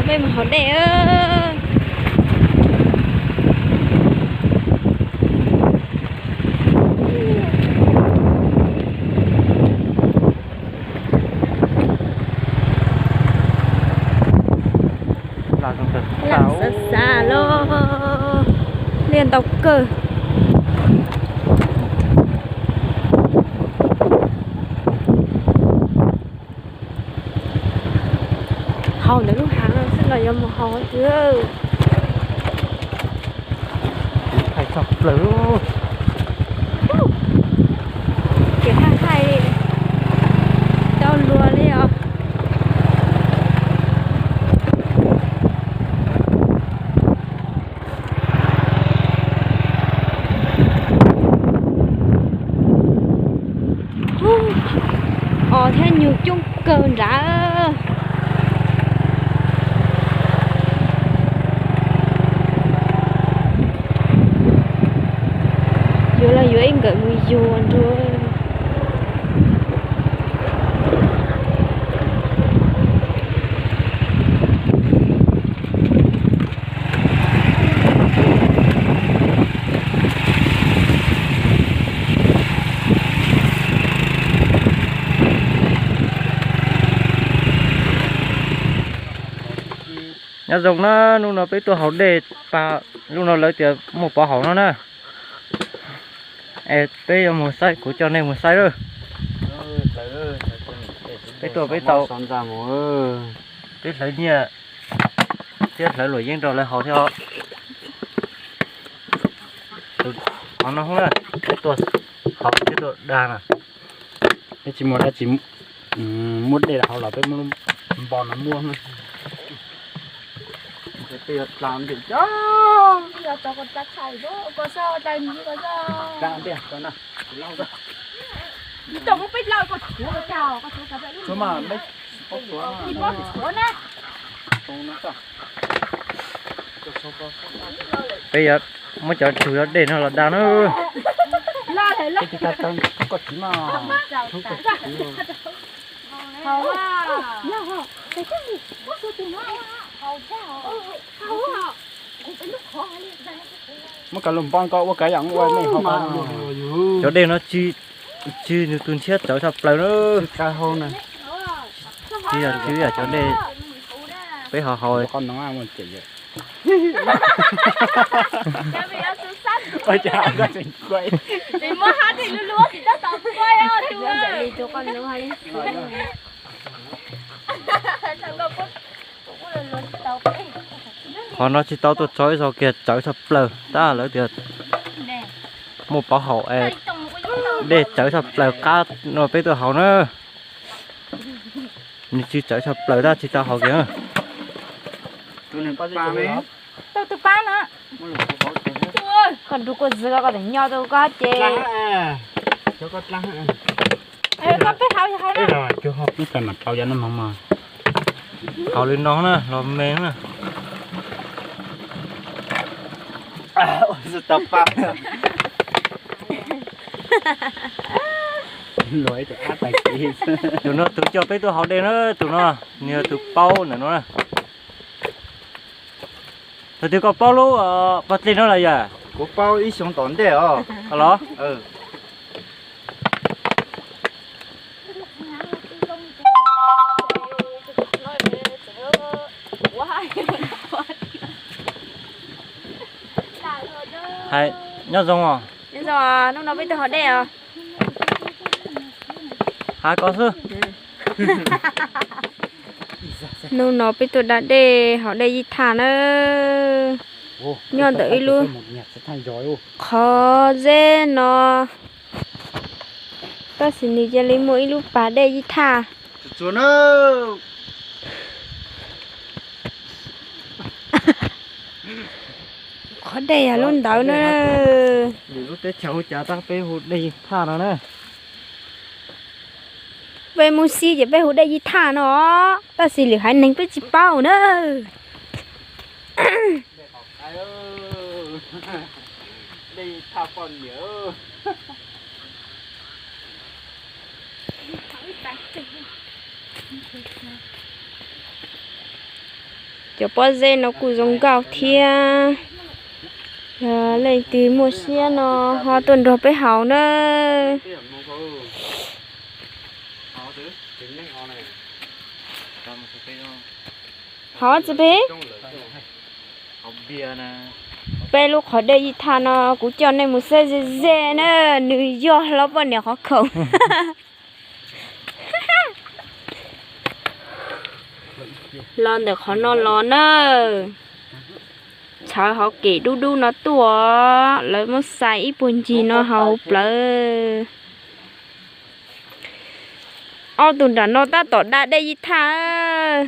Peb mus haus dej. Lam xav xav los liaj ntau kawg. Haus ntawm lub hav no xwb los yuav mus haus twg. Haus tshaj plaws. Ces haj haij tau luag li os. Os thiab nyuag coob kawg nrad. Yuav los yuav ib nkawm mus yuag nrog. Nyob zoo na, hnub no peb tuaj haus dej pab, lub no lawv tias muaj pov haum no na. Es peb yuav mus saib, kuv coj nej mus saib lawm. Peb tuaj peb tau, peb hlawv nyiaj thiab hlawv luam yeeb rau lawv haus thiab. Qhov no na, peb tuaj haus thiab tuaj dag na. Peb tsis muaj dab tsi, muab dej rau hauv los peb muab npo no muab. Peb yuav muab cov tsug cov dej no los dag na. Muab kav lus npoj koj ua kav yam ua nej haus. Cov dej no tsis, tsis nws tus ntshiab txawv tshaj plaws na. Tsis yog, tsis yog cov dej peb ho haus. Qhov no tsis tau tuaj tso ib zaug kiag, txawv tshaj plaws tab lawv tias muaj pov haum es dej txawv tshaj plaws qab no peb tuaj haus na. Nws tsis txawv tshaj plaws tab tsis tau haus kiag. Tau tus pab na. Koj nrug koj zw koj, koj teem nyo rau koj ces. Koj peb haus yog haus na. Ib pliag mam rau yav no mas. Haus li no na los me na. Tus no tus coj peb tuaj haus dej na, tus no nws yog tus paub ntawm no na. Thaum twg koj paub lub pov dej no lawm yom? Kuv paub ib xyoo tom ntej os. Los? Hais, nyob zoo os. Nyob zoo, hnub no peb tuaj haus dej os. Hais koj xwb. Hnub no peb tuaj da dej haus dej yij thaj na. Nyob ntawm ib lub qhov zeb no, tab sis nws cia li muaj ib lub pas dej yij thaj. Qhov dej yog lub ntawd na. Lwm lub teb chaws hu cas tab peb hu dej yij thaj no na. Peb Hmoob Xib ces peb hu dej yij thaj no, tab sis lwm haiv neeg peb tsis paub na. Cov pob zeb no kuj zoo nkauj thiab. Yog leej twg muaj siab no ho tuaj nrog peb haus na. Haus txiv pem. Peb lub qhov dej yij thaj no kuv coj nej mus saib ze ze na, nws yog hlob poj niam qhov khaum. Los ntawm qhov no los na, tshawv hauv kem dub dub no tuaj, lawv muab xais ib puag ncig no hauv plawv. Ob tug nram no tab tom da dej yij thaj.